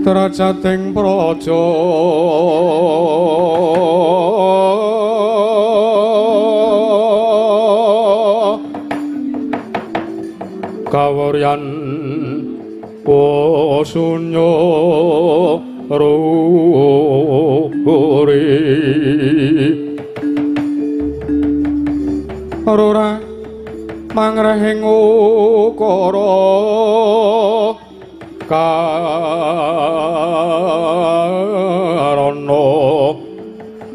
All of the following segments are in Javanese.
Derajating praja kawuryan sunya ruri rura mangrehing ukara karana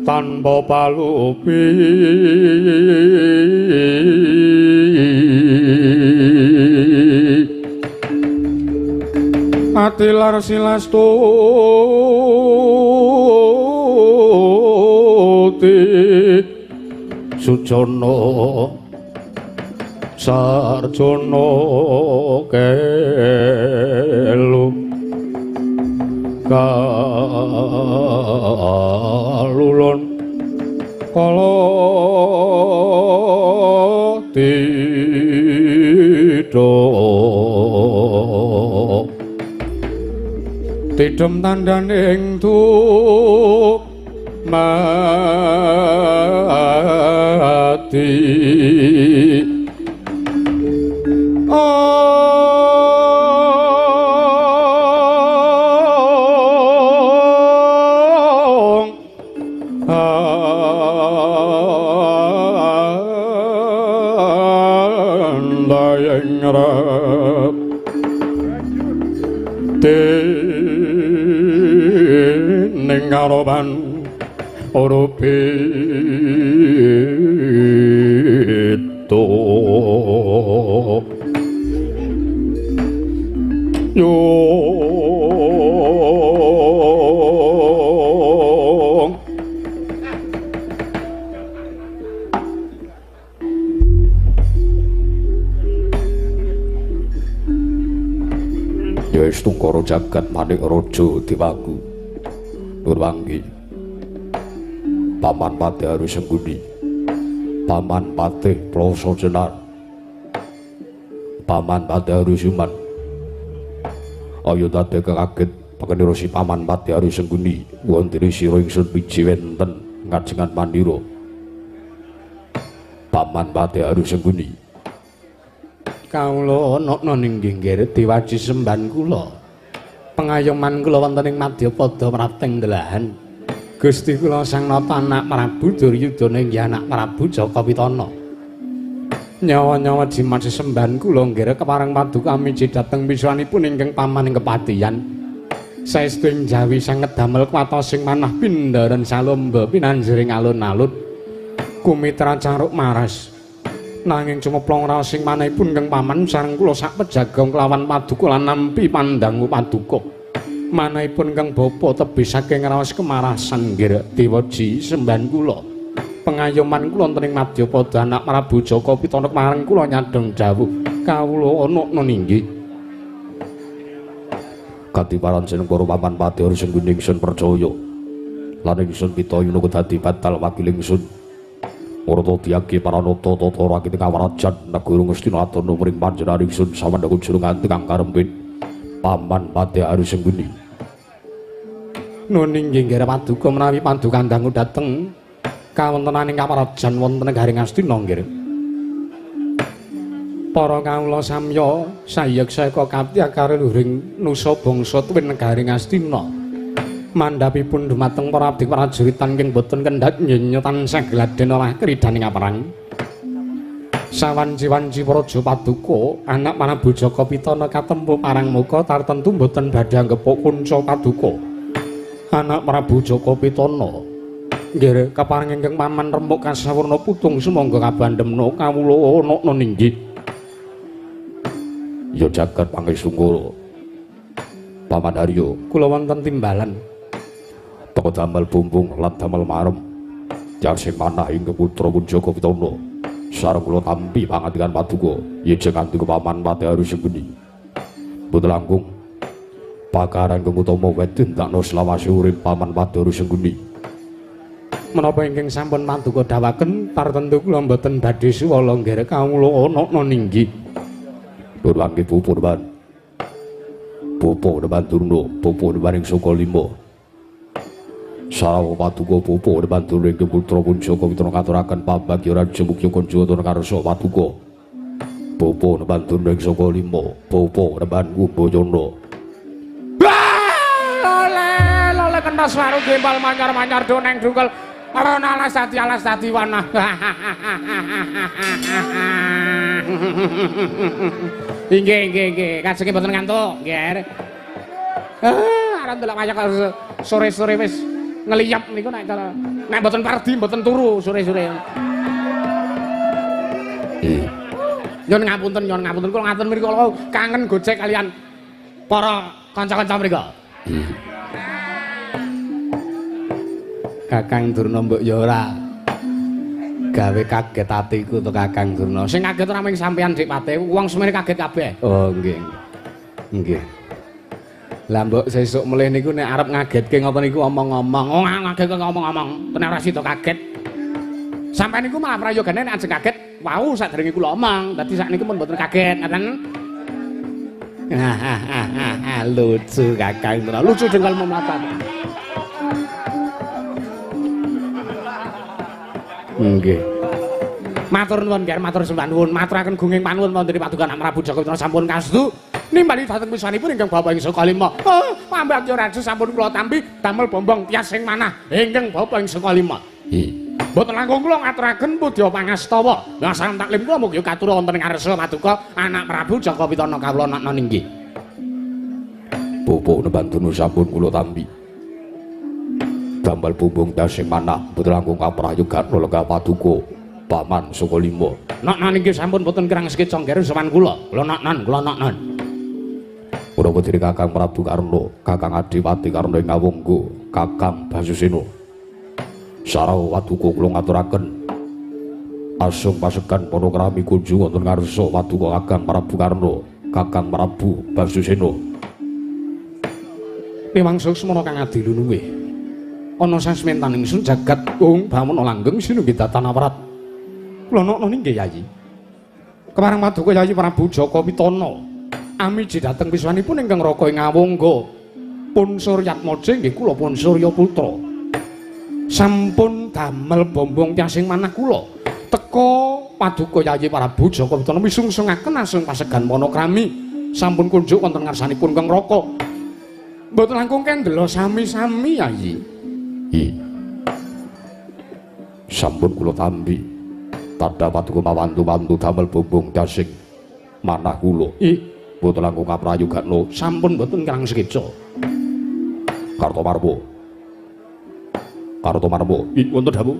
tanpa palupi. Atilar silastuti sujana sarjana kelu kalulun kala tidha tidhem tandhaning tu mati. Ong andayeng rep ning ngaroban ora beda yo ya wis tungkara jagat manik raja Dewaku Nurwanggi Paman Patih Aru Sengguni, Paman Patih Ploso Jenar, Paman Patih Aru Suman. Ayo dadi kaget pakenira si Paman Patih Aru Sengguni wonten sira ingsun miji wenten ngajengan mandira. Paman Patih Aru Sengguni, kawula ana ning nggih Dewaji semban kula. Pengayoman kula wonten ing madyapada prapting delahan. Gusti kula Sang Nata anak Prabu Duryudana inggih anak Prabu Jaka Pitana. Nyawa-nyawa jimat sesembahan kula nggih kepareng paduka miji dhateng misuwanipun ingkang paman ing kepatihan. Saestu ing Jawi sanget damel kuwatosing manah pindharan salomba pinanjering alun-alun kumitra caruk maras. Nanging cumeplong raos ing manahipun ingkang paman sareng kula sak pejagong kelawan paduka lan nampi pandangu paduka. Manahipun ingkang bapa tebih saking raos kemarasan nggih Dewaji sembahan kula. Pengayoman kula wonten ing madyapada anak Prabu Jaka Pitana marang kula nyadhong dawuh kawula ana ninggih. Katiparan jeneng para Paman Patih Aru Sengguni ingsun percaya lan ingsun pitayuna kedadi batal wakil ingsun. Murta diyagi paranata tata rakit kawarajan negara Ngastina adana mring panjenengan ingsun samandha juru nganti kang karempit Paman Patih Aru Sengguni. Nun inggih nggih paduka menawi paduka dangu dhateng kawontenaning kawarajan wonten negari Ngastina nggih. Para kawula samya sayeksa eka kapti kaluhuring nusa bangsa tuwin negari Ngastina. Mandhapipun dumateng para abdi prajuritan ingkang boten kendhat nyenya tansah gladen olah kridaning perang. Sawanci-wanci praja paduka anak Prabu Jaka Pitana katempu parang muka tartentu boten badhe anggepuk kunca paduka. Anak Prabu Jaka Pitana nggih kepareng ingkang paman remuk kasawurna putung sumangga kabandhemna kawula ana ninggih. Ya jagat pangesungkara Paman Haryo kula wonten timbalan teko damel bumbung lan damel marem jar sing manah ingkang putra Jaka Pitana sareng kula tampi pangandikan paduka yen ngandika Paman Patih Aru Sengguni. Mboten langkung pakaran ingkang utama wedhen dakna selawase urip Paman Patih Aru Sengguni. Menapa ingkang sampun paduka dawaken tartentu kula mboten badhe suwala nggih kawula ana ninggih. Nurwangi purban. Bapa Neman Durna, bapa nemaning saka lima. Sarawa paduka bapa Neman Durna ingkang putra Punjaka Witana ngaturaken pambagya raja mukya kunjungan karsa paduka. Bapa Neman Durna ing saka lima, bapa Neman Kumbayana. Lole lole kena swaru gembal manyar-manyar do neng dungkel arana alas dadi alas dadi wana. Nggih nggih nggih, kajenge mboten ngantuk, nggih. Arep ndelok kaya sore-sore wis ngeliyap niku nek cara nek mboten pardi mboten turu sore-sore. Nyun ngapunten, nyun ngapunten kula ngaten mriku kula kangen gojek kalian para kanca-kanca mriku. Kakang Durna mbok ya ora gawe kaget atiku to Kakang Durna. Sing kaget ora mung sampeyan Dik Pate, wong semene kaget kabeh. Oh nggih. Nggih. Lah mbok sesuk melih niku nek arep ngagetke ngoten niku omong-omong. Oh ngagetke ngomong-omong, tenan ora sida kaget. Sampeyan niku malah prayogane nek ajeng kaget, wau sadurunge kula omong. Dadi sakniki pun mboten kaget, ngaten. Lucu Kakang Durna, lucu dengkul mlatat. Nggih. Matur nuwun nggih, matur sembah nuwun, maturaken gunging panuwun wonten paduka Anak Prabu Jaka Witana sampun kasedu nimbali dhateng pisanipun ingkang bapa ing saka lima. Oh, pambagya raja sampun kula tampi damel bombong tias sing manah ingkang bapa ing saka lima. Mboten langkung kula ngaturaken pudya pangastawa. Lah salam taklim kula mugi katura wonten ing ngarsa paduka Anak Prabu Jaka Witana kawula nakna ninggih. Bapa Neman Durna sampun kula tampi. Damel bumbung dasing manah mboten langkung kaprayogana lenggah paduka paman saka lima. Naknan inggih sampun boten kirang sekeca nggih sowan kula. Kula naknan, kula naknan. Punapa dene Kakang Prabu Karna, Kakang Adipati Karna ing Awangga, Kakang Basusena. Sarawa paduka kula ngaturaken asung pasegan para krami kunjung wonten ngarsa paduka Kakang Prabu Karna, Kakang Prabu Basusena. Niwang suksmana kang adilunuwih. Ana sasmentaning ingsun jagat ung bamana langgeng sinunggi datan awrat. Kula nokno nggih Yayi. Kepareng paduka Yayi Prabu Jaka Witana amiji dhateng piswanipun ingkang raka ing Awangga. Pun Suryatmaja nggih kula pun Surya Putra. Sampun damel bombong tiasing manah kula. Teka paduka Yayi Prabu Jaka Witana misungsungaken asung pasegan panakrami. Sampun kunjuk wonten ngarsanipun ingkang raka. Mboten langkung kendela sami-sami Yayi. Sampun kula tampi tandha paduka mawantu-wantu damel bumbung dasing manah kula. Mboten langkung kaprayogana sampun mboten kirang sekeca. Kartomarma. Kartomarma. Wonten dawuh.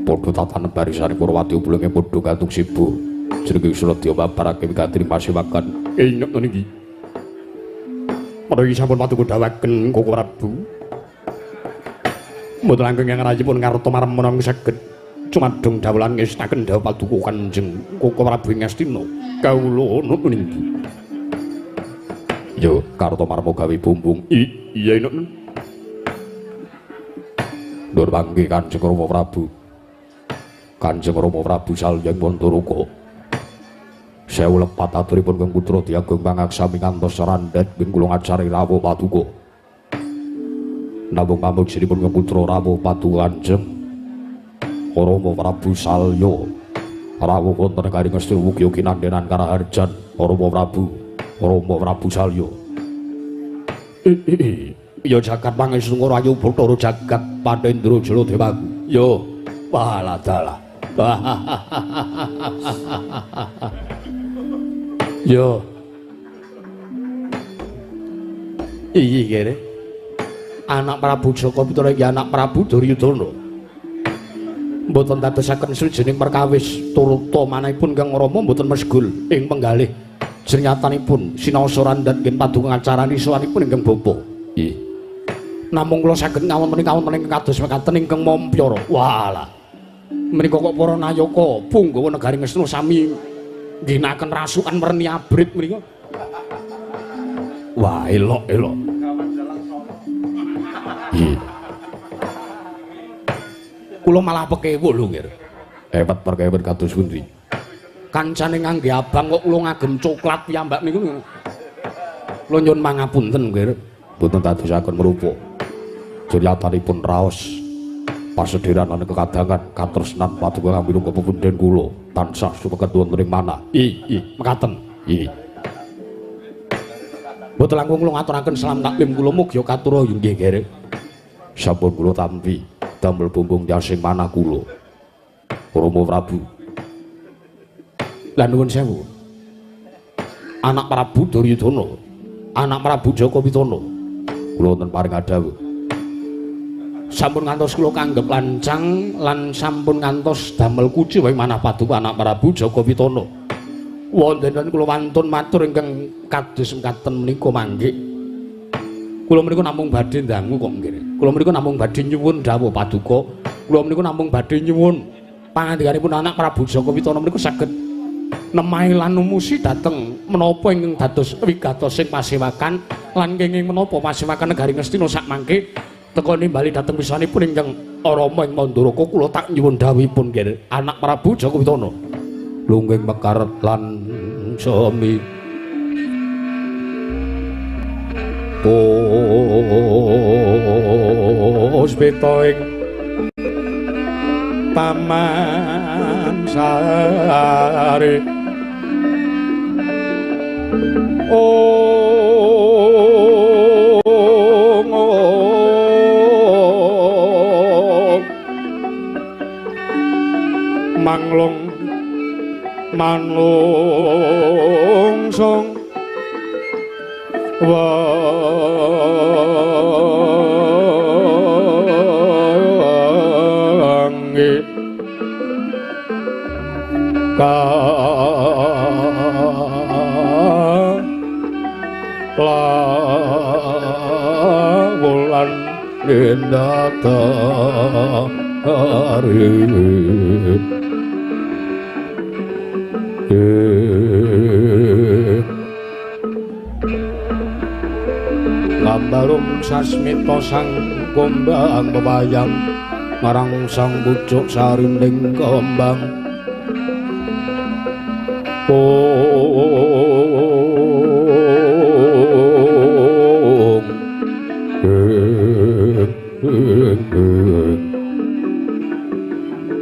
Padha tatanen barisane para wadya bulunge padha gantung sibu. Jenenge Suladya mabarake wigati pasiwakan. Inget niki. Menawi sampun paduka dawaken Koko Prabu. Mboten langkung ingkang rayipun Kartomarma menawi saged cumadung dawuh lan ngestaken dawuh paduka Kanjeng Koko Prabu ing Astina. Kawula nut niki. Yo Kartomarma gawe bumbung. Iya inuk. Nur panggih Kanjeng Rama Prabu. Kanjeng Rama Prabu Salya Mandaraka. Sewu lepat aturipun Kang Putra Diagung pangaksami ngantos randhet ing kula ngajari rawuh paduka. Namung pamujinipun Kang Putra rawuh paduka Kanjeng Rama Prabu Salya rawuh wonten garing Ngastina mugi kinandenan karaharjan Rama Prabu Rama Prabu Salya. Ya jagat pangestu rayu Bathara jagat Patendra Jala Dewaku. Yo waladalah. Yo. Iki kene. Anak Prabu Jaka Pitana iki anak Prabu Duryudana. Mboten dadosaken swijining perkawis turuta manahipun Kang Rama mboten mesgul ing penggalih jernyatanipun sinaosa randhat nggih paduka ngacarani sowanipun ingkang bapa. Nggih. Namung kula saged ngawonten kawonten ingkang kados mekaten ingkang mampyara. Walah. Menika kok para nayaka punggawa negari Ngastina sami ngginakaken rasukan werni abrit menika. Wah, elok elok. Nggih. Kula malah pekewuh lho, Nggir. Ewet perkewuh kados pundi? Kancane ngangge abang kok kula ngagem coklat piyambak niku. Kula nyuwun mangapunten nggih. Mboten dadosaken merupa. Suryatanipun raos pasederan lan kekadangan katresnan paduka kang minangka pepundhen kula tansah sumeket wonten ing manah. I mekaten. I. Mboten langkung kula ngaturaken salam taklim kula mugi katura nggih nggih. Sampun kula tampi damel bumbung yasing manah kula. Rama Prabu. Lah nuwun sewu. Anak Prabu Duryudana, anak Prabu Jaka Pitana. Kula wonten paring adhawuh. Sampun ngantos kula kanggep lancang lan sampun ngantos damel kuciwa ing manah paduka anak Prabu Jaka Pitana. Wonten kula wantun matur ingkang kados mekaten menika manggih. Kula menika namung badhe ndangu kok nggih. Kula menika namung badhe nyuwun dawuh paduka. Kula menika namung badhe nyuwun pangandikanipun anak Prabu Jaka Pitana menika saged nemahi lan numusi dhateng menapa ingkang dados wigatosing pasewakan lan kenging menapa pasewakan negari Ngastina sakmangke teka nimbali dhateng pisanipun ingkang Rama ing Mandaraka. Kula tak nyuwun dawuhipun nggih anak Prabu Jaka Pitana. Lungging mekar lan semi puspita ing Taman Sari. Ong manglung manlungsung wangi kalawulan indhatari. Gambarum sasmita sang gombang pepayang marang sang pucuk sarinding kembang. Ong ing ing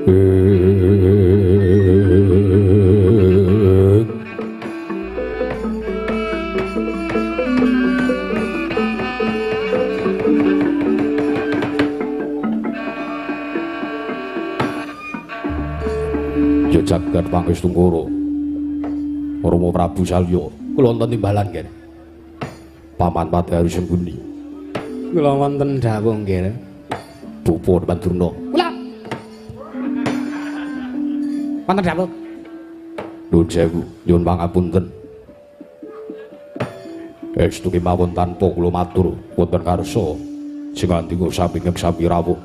ing Jagat Pangestungkara Rama Prabu Salya kula wonten timbalan nggih. Paman Padari Sembuni kula wonten dawuh nggih. Bapa Pandurna kula wonten dawuh. Nuwun sewu nyuwun pangapunten. Estu kemawon tanpa kula matur wonten karsa sing andika sami sami rawuh.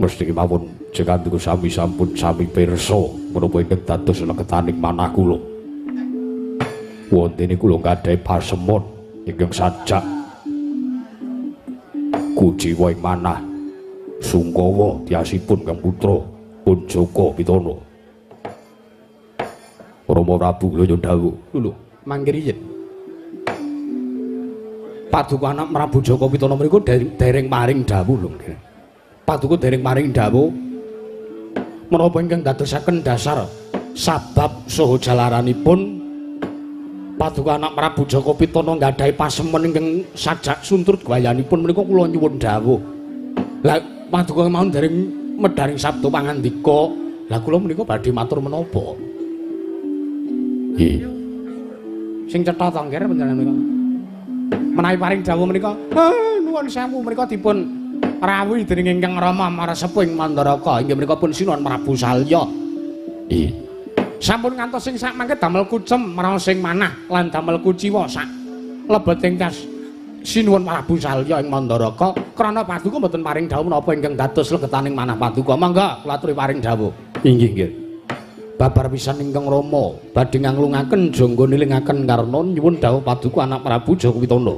Mesti kemawon sing andika sami sampun sami pirsa menapa ingkang dados legetaning manah kula. Wontene kula gadhahi pasemon ingkang sajak kuciwa ing manah sungkawa tiasipun kang putra pun Jaka Pitana. Rama Prabu kula nyuwun dawuh. Lho mangke riyin paduka anak Prabu Jaka Pitana mriku dereng paring dawuh lho nggih. Paduka dereng paring dawuh menapa ingkang dadosaken dasar sabab saha jalaranipun paduka anak Prabu Jaka Pitana nggadahi pasemon ingkang sajak suntrut gwayanipun menika kula nyuwun dawuh. Lah paduka mawon dereng medharing sabda pangandika. Lah kula menika badhe matur menapa? Nggih. Sing cetha to nggih panjenengan menika. Menawi paring dawuh menika, nuwun sewu menika dipun rawuhi dening ingkang Rama Marasepuh ing Mandaraka inggih menika pun Sinuwun Prabu Salya. Nggih. Sampun ngantos sing sakmangke damel kucem mraos sing manah lan damel kuciwa sak lebeting tas Sinuwun Prabu Salya ing Mandaraka krana paduka mboten paring dawuh menapa ingkang dados legetaning manah paduka. Mangga kula aturi paring dawuh. Inggih nggih. Babar pisan ingkang Rama badhe nganglungaken jangga nilingaken karna nyuwun dawuh paduka anak Prabu Jaka Pitana.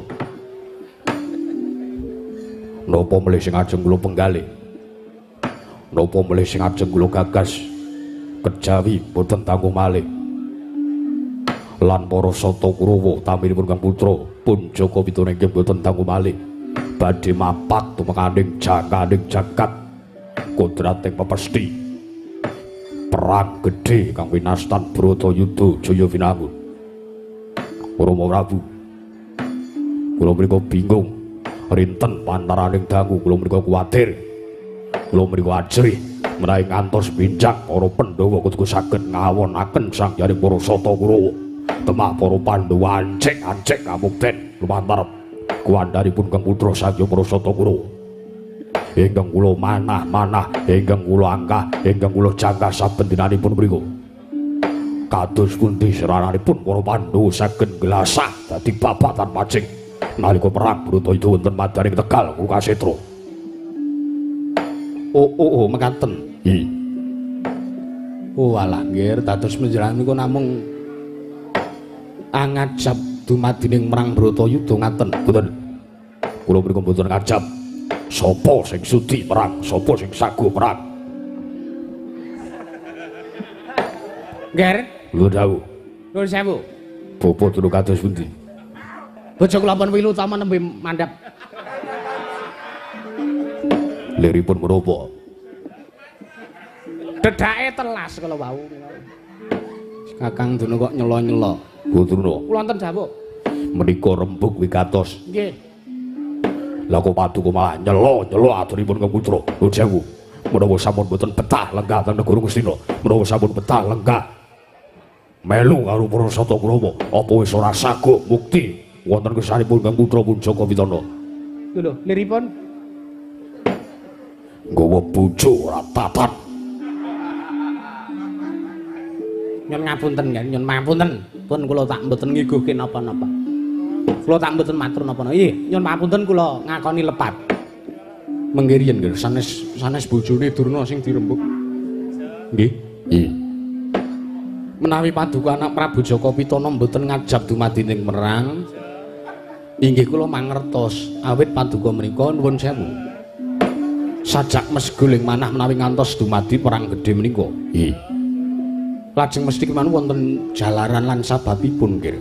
Napa melih sing ajeng kula penggalih? Napa melih sing ajeng kula gagas? Kejawi boten tanggung malih. Lan para Sata Kurawa utaminipun Kang Putra pun Jaka Pitana inggih boten tanggung malih. Badhe mapak tumekaning jangkaning jagat kodrating pepesti. Perang gedhe kang winastan Bratayuda Jaya Winangun. Rama Prabu, kula mriku bingung rinten pantaraning dangu, kula mriku kuwatir, kula mriku ajrih menawi ngantos binjang para Pandhawa kudu saged ngawonaken sangyaning para Sata Kurawa. Temah para Pandhawa ancik-ancik kamukten lumantar kuwandharipun Kang Putra sangya para Sata Kurawa. Ingkang kula manah-manah, ingkang kula angkah, ingkang kula jangkah saben dinanipun mriku. Kados pundi serananipun para Pandhawa saged nglasah dadi babatan pacing nalika perang Bratayuda wonten madaning Tegal Kurukasetra. Oh, oh, oh, mekaten. Nggih. Oh alah nggih, dados panjenengan niku namung angajab dumadining perang Bratayuda ngaten. Mboten. Kula mriku mboten ngajab. Sapa sing sudi perang, sapa sing sago perang? Nggih. Lho dawuh. Nuwun sewu. Bapa durung kados pundi? Bojo kula pun wilu utama nembe mandhap. Liripun menapa? Dedake telas kala wau. Kakang Durna kok nyela-nyela. Durna. Kula wonten dawuh. Menika rembug wigatos. Nggih. Lah kok paduka malah nyela-nyela aturipun Kang Putra. Nuwun sewu. Menawa sampun boten betah lenggah teng negara Ngastina, menawa sampun betah lenggah melu karo para Sata Kurawa, apa wis ora saguh mukti wonten kersanipun Kang Putra pun Jaka Pitana. Lho lho, liripun nggawa bojo ora tatan. Nyun ngapunten nggih, nyun ngapunten. Pun kula tak mboten ngiguhke napa-napa. Kula tak mboten matur napa-napa. Nggih, nyun ngapunten kula ngakoni lepat. Mengke riyen nggih sanes sanes bojone Durna sing dirembug. Nggih. Nggih. Menawi paduka anak Prabu Jaka Pitana mboten ngajab dumadining perang, inggih kula mangertos awit paduka menika nuwun sewu. Sajak mesgul ing manah menawi ngantos dumadi perang gedhe menika. Nggih. Lajeng mesti kemanu wonten jalaran lan sababipun nggih.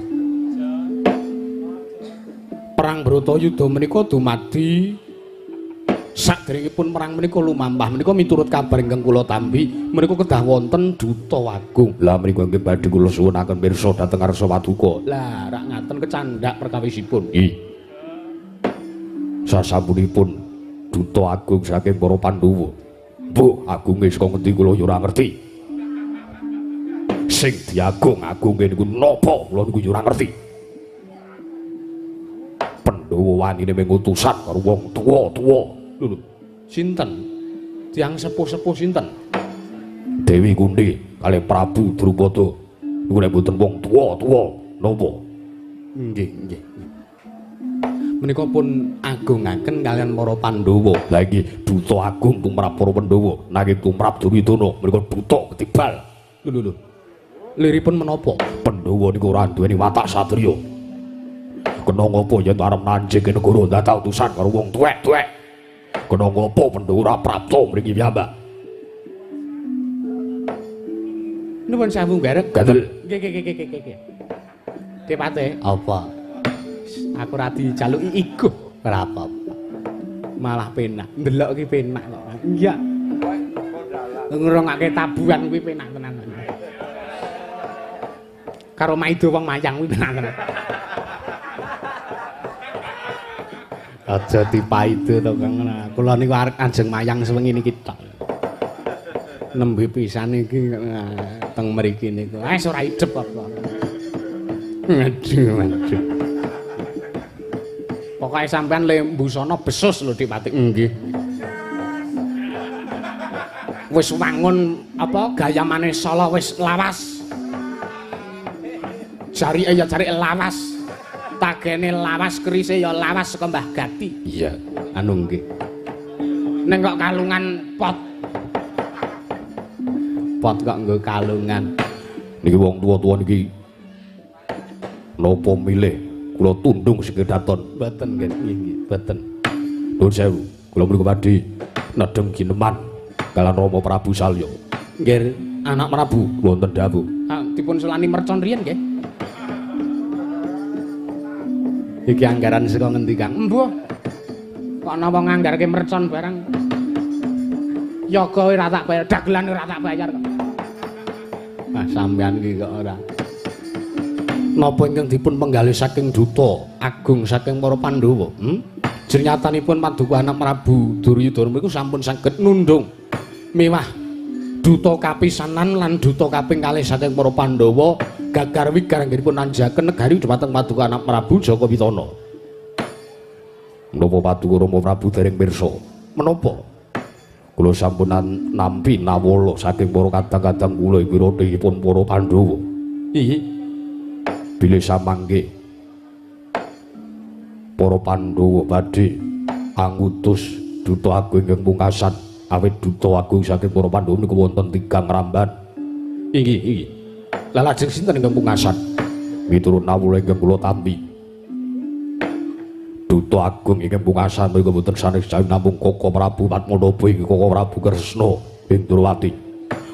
Perang Bratayuda menika dumadi sakderengipun perang menika lumampah menika miturut kabar ingkang kula tampi menika kedah wonten duta agung. Lah menika inggih badhe kula suwunaken pirsa dhateng ngarsa paduka. Lah rak ngaten kecandhak perkawisipun. Nggih. Sasampunipun duta agung saking para Pandhawa. Mbuh agunge saka ngendi kula ya ora ngerti. Sing diagung-agungke niku napa kula niku ya ora ngerti. Pandhawa wanine mung utusan karo wong tuwa-tuwa. Lho, sinten? Tiyang sepuh-sepuh sinten? Dewi Kunti kalih Prabu Drupada. Niku nek mboten wong tuwa-tuwa napa? Nggih, nggih. Menika pun agungaken kaliyan para Pandhawa. Lah iki duta agung tumrap para Pandhawa nanging tumrap Duryudana menika duta ketibal. Lho lho lho. Liripun menapa? Pandhawa niku ora duweni watak satriya. Kena ngapa yen arep nanjing negara dadak utusan karo wong tuwek-tuwek. Kena ngapa Pandhawa ora prapta mriki piyambak. Nuwun sewu nggih. Gatel. Nggih nggih nggih nggih nggih. Depate apa? Aku ora dijaluki iguh ora apa-apa. Malah penak. Ndelok ki penak kok. Iya. Ngrungokake tabuhan kuwi penak tenan. Karo maido wong mayang kuwi penak tenan. Aja dipaido to Kang. Kula niku arep ajeng mayang sewengi niki tok. Nembe pisan iki teng mriki niku. Wis ora idep apa. Aduh, aduh. Pokoke sampean le mbusana besus lho Dik Pati. Nggih. Wis wangun apa gayamane Sala wis lawas. Jarike ya jarik lawas. Tagene lawas, kerise ya lawas saka Mbah Gati. Iya, anu nggih. Ning kok kalungan pot. Pot kok nggo kalungan. Niki wong tuwa-tuwa niki napa milih kula tundung sing kedaton? Mboten nggih, nggih, mboten. Nuwun sewu, kula mriku badhe nedheng gineman kaliyan Rama Prabu Salya. Nggih. Anak Prabu wonten dawuh. Ah, dipun selani mercon riyen nggih. Iki anggaran saka ngendi, Kang? Embuh. Kok ana wong nganggarke mercon barang. Yoga ora tak bayar, dagelan ora tak bayar kok. Ah, sampean iki kok ora. Napa ingkang dipun penggalih saking duta agung saking para Pandhawa? Jernyatanipun paduka anak Prabu Duryudana mriku sampun saged nundung miwah duta kapisanan lan duta kaping kalih saking para Pandhawa gagar wigar anggenipun nanjaken negari dhumateng paduka anak Prabu Jaka Pitana. Menapa paduka Rama Prabu dereng pirsa? Menapa? Kula sampun nampi nawala saking para kadang-kadang kula wirodhipun para Pandhawa. Iya. Bilih samangke para Pandhawa badhe angutus duta agung ingkang pungkasan, awit duta agung saking para Pandhawa niku wonten tigang ramban. Inggih, inggih. Lah lajeng sinten ingkang pungkasan? Miturut nawala ingkang kula tampi, duta agung ingkang pungkasan menika boten sanes jawi namung Koko Prabu Padmanaba inggih Koko Prabu Kresna Indrawati.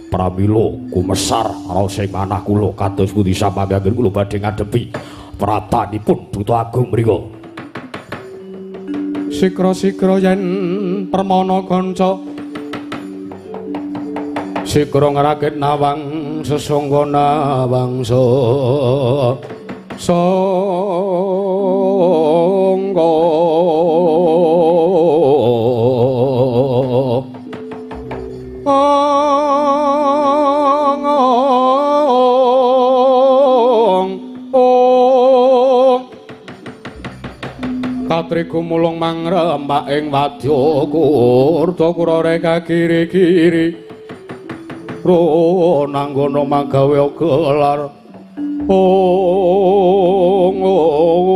Pramila kumesar rasa manah kula kados pundi samangke kula badhe ngadepi pratanipun duta agung mriku. Sikra-sikra yen permana kanca, sikra ngrakit nawang sesangga nawang sangga. Katri gumulung mangrembak ing wadya kurda kurare kiri-kiri ro nanggono magawe gelar ong ong.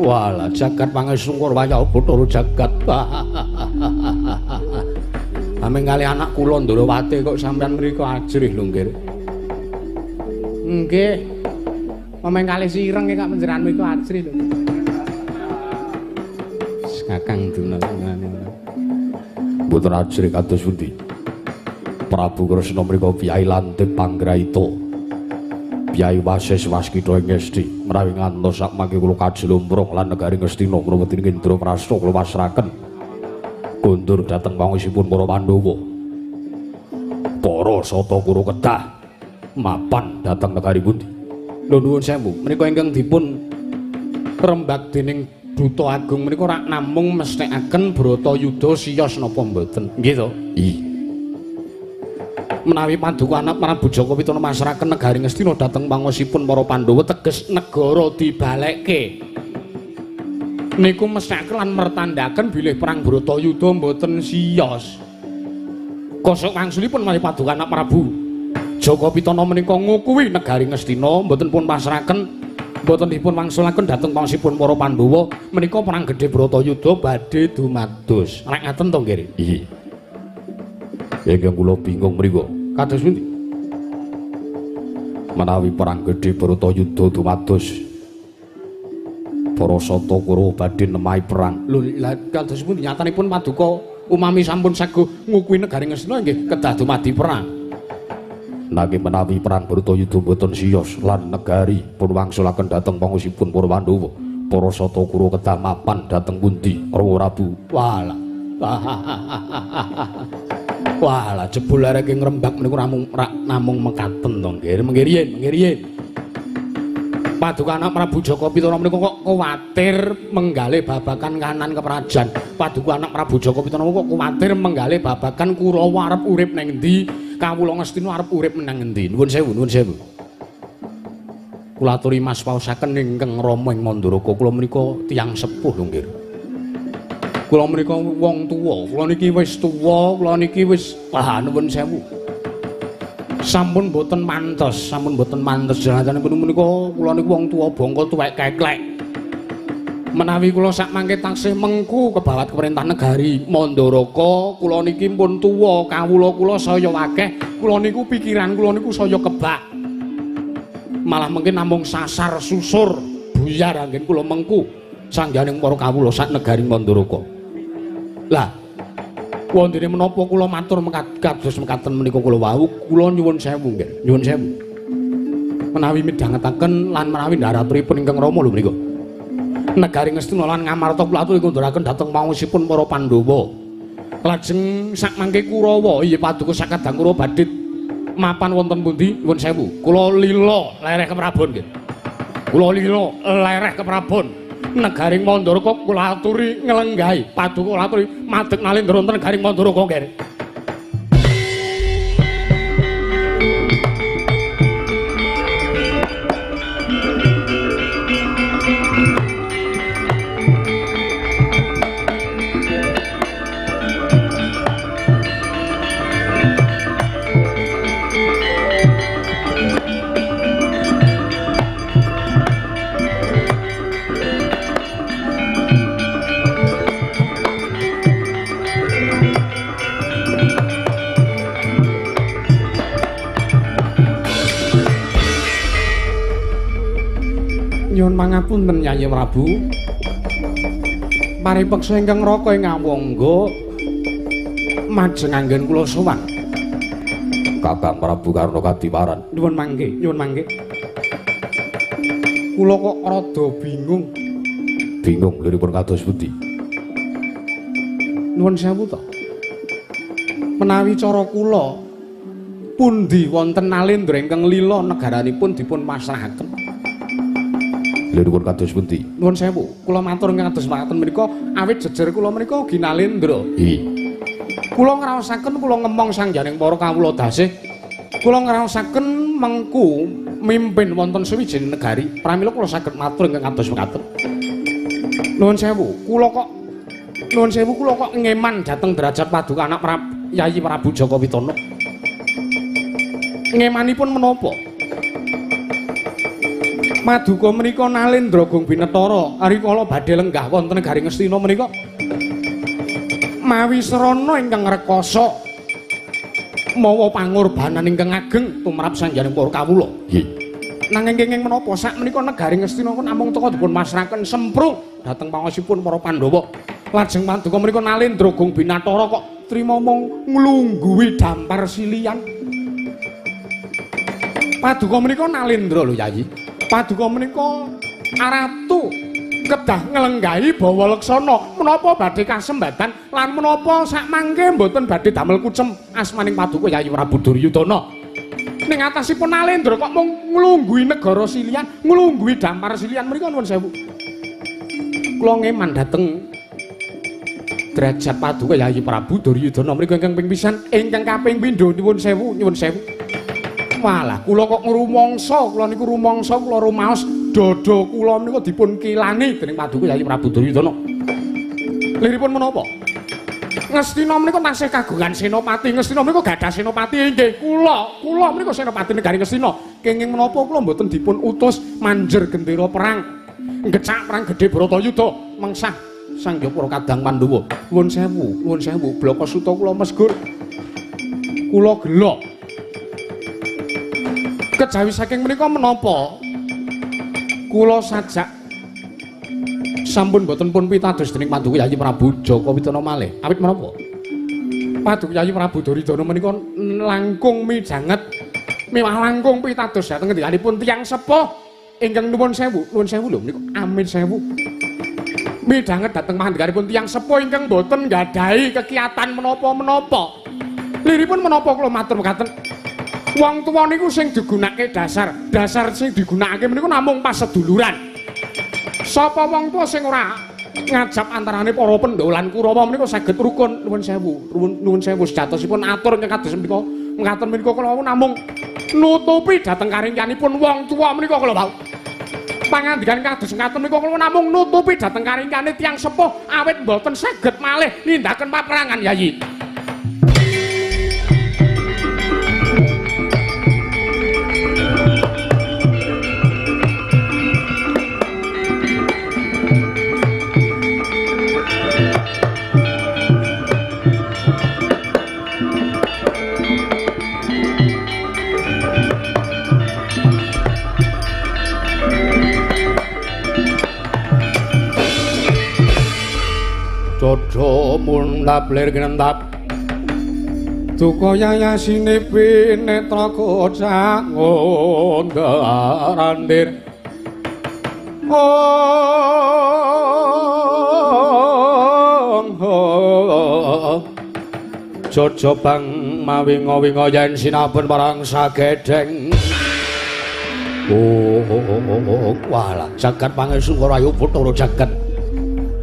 Walah jagat pangesungkur wayah Bathara jagat. Ameng kali anak kula Ndrawati kok sampean mriku ajrih lho nggih. Nggih. Ameng kali sireng kok panjenengan mriku ajrih lho. Kakang duna ngene. Mboten ajrih kados pundi? Prabu Kresna mriku piyai lantip panggraita. Piyai wasis waskita ing Ngastina menawi ngantos sak mangke kula kajlomprong lan negari Ngastina kula wedhi Indraprasta kula pasraken kondur dhateng pangisipun para Pandhawa. Para sata Kuru kedah mapan dhateng negari pundi? Lho nuwun sewu, menika ingkang dipun rembag dening duta agung menika rak namung mesthekaken Bratayuda siyos napa mboten? Nggih to? Iya. Menawi paduka anak Prabu Jaka Pitana masrahaken negari Ngastina dhateng pangosipun para Pandhawa teges negara dibalekke. Niku mesthekaken lan mertandhaken bilih perang Bratayuda mboten siyos. Kosok wangsulipun menawi paduka anak Prabu Jaka Pitana menika ngukuhi negari Ngastina mboten pun pasrahaken, mboten dipun wangsulaken dhateng pangsipun para Pandhawa menika perang gedhe Bratayuda badhe dumados. Rek ngaten to nggih? Iya. Ingkang kula bingung mriku. Kados pundi? Menawi perang gedhe Bratayuda dumados, para sata Kurawa badhe nemahi perang. Lho lha kados pundi nyatanipun paduka umami sampun saguh ngukuhi negari Ngastina nggih kedah dumadi perang. Nanging menawi perang Bratayuda mboten siyos lan negari pun wangsulaken dhateng pangusipun para Pandhawa, para sata Kurawa kedah mapan dhateng pundi Rama Prabu? Walah. Walah jebul areke ngrembak menika namung mekaten to nggih. Mengke riyin, mengke riyin. Paduka anak Prabu Jaka Pitana menika kok kuwatir menggalih babagan kanan keprajan. Paduka anak Prabu Jaka Pitana kok kuwatir menggalih babagan Kurawa arep urip nang endi, kawula Ngastina arep urip nang endi. Nuwun sewu, nuwun sewu. Kula aturi mas paosaken ingkang Rama ing Mandaraka kula menika tiyang sepuh lho nggih. Kula menika wong tuwa, kula niki wis tuwa, kula niki wis wah nuwun sewu. Sampun mboten mantes, sampun mboten mantes janatanipun menika kula niku wong tuwa bangka tuwek keklek. Menawi kula sak mangke taksih mengku kebawat keperintah negari Mandaraka, kula niki pun tuwa, kawula kula saya akeh, kula niku pikiran kula niku saya kebak. Malah mungkin namung sasar susur buyar anggen kula mengku. sangganing para kawula sak negari Mandaraka. Lah, wondene menapa kula matur kados mekaten menika kula wau, kula nyuwun sewu nggih, nyuwun sewu. Menawi midhangetaken lan menawi ndharaturipun ingkang Rama lho menika. Negari Ngastina lan Ngamarta kula aturi ngunduraken dhateng panguwasipun para Pandhawa. Lajeng sak mangke Kurawa, iya paduka sakadang Kurawa badhe mapan wonten pundi? Nyuwun sewu. Kula lila lereh keprabon nggih. Kula lila lereh keprabon. Negaring Mandaraka kula aturi nglenggahi paduka kula aturi madeg nalendra wonten negaring Mandaraka nggih. Nyuwun pangapunten Yayi Prabu. Paripeksa ingkang raka ing awangga majeng anggen kula sowan. Kakang Prabu Karna Kadiparan. Nyuwun mangke, nyuwun mangke. Kula kok rada bingung. Bingung liripun kados pundi? Nyuwun sewu to. Menawi cara kula pundi wonten nalendra ingkang lila negaranipun dipun pasrahaken. Liripun kados pundi? Nuwun sewu, kula matur ingkang kados mekaten menika awit jejer kula menika ugi nalendra. Nggih. Kula ngraosaken kula ngemong sangganing para kawula dasih. Kula ngraosaken mengku mimpin wonten suwijining negari. Pramila kula saged matur ingkang kados mekaten. Nuwun sewu, kula kok nuwun sewu kula kok ngeman dhateng derajat paduka anak Yayi Prabu Jaka Witana. Ngemanipun menapa? Paduka menika nalendra Gung Binetara rikala badhe lenggah wonten negari Ngastina menika mawi srana ingkang rekasa mawa pangorbanan ingkang ageng tumrap sangganing para kawula. Nggih. Nanging kenging menapa sak menika negari Ngastina namung teka dipun pasrahaken semprung dhateng panguwasipun para Pandhawa. Lajeng paduka menika nalendra Gung Binatara kok trima mung nglungguhi dampar silian. Paduka menika nalendra lho Yayi. Paduka menika ratu kedah nglenggahi bawa leksana menapa badhe kasembatan lan menapa sak mangke mboten badhe damel kucem asmaning paduka Yayi Prabu Duryudana. Ning atasipun nalendra kok mung nglungguhi negara silian, nglungguhi dampar silian menika nuwun sewu. Kula ngeman dhateng derajat paduka Yayi Prabu Duryudana menika ingkang ping pisan, ingkang kaping pindho nuwun sewu, nyuwun sewu. Walah, kula kok ngrumangsa, kula niku rumangsa, kula rumaos dada kula menika dipun kilani dening paduka Yayi Prabu Duryudana. Liripun menapa? Ngastina menika tasih kagungan senopati, Ngastina menika gadah senopati inggih kula, kula menika senopati negari Ngastina. Kenging menapa kula mboten dipun utus manjer gendera perang, ngecak perang gedhe Bharatayuda mengsah Sang Hyang Para Kadang Pandhawa. Nuwun sewu, nuwun sewu, blaka suta kula mesgur. Kula gelo. Kejawi saking menika menapa kula sajak sampun boten pun pitados dening paduka Yayi Prabu Jaka Witana malih. Awit menapa? Paduka Yayi Prabu Duryudana menika langkung mijanget miwah langkung pitados dhateng ngendikanipun tiyang sepuh ingkang nuwun sewu, nuwun sewu lho menika amin sewu. Mijanget dhateng pangandikanipun tiyang sepuh ingkang boten nggadahi kekiatan menapa-menapa. Liripun menapa kula matur mekaten? Wong tuwa niku sing digunakake dasar, dasar sing digunakake menika namung paseduluran. Sapa wong tuwa sing ora ngajap antarane para Pandhawa lan Kurawa menika saged rukun. Nuwun sewu, nuwun sewu sejatosipun atur ingkang kados menika. Mekaten menika kula wau namung nutupi dhateng karingkianipun wong tuwa menika kula wau. Pangandikan kados mekaten menika kula namung nutupi dhateng karingkiane tiyang sepuh awit mboten saged malih nindaken paperangan Yayi. Jojo mundhap lir gnentap duka yayasine pinetra kocak ngundar-andir. Oh, Jojo bang mawinga-winga yen sinabun marang sagedheng. Oh, walah jagat pangestu rayu Bathara jagat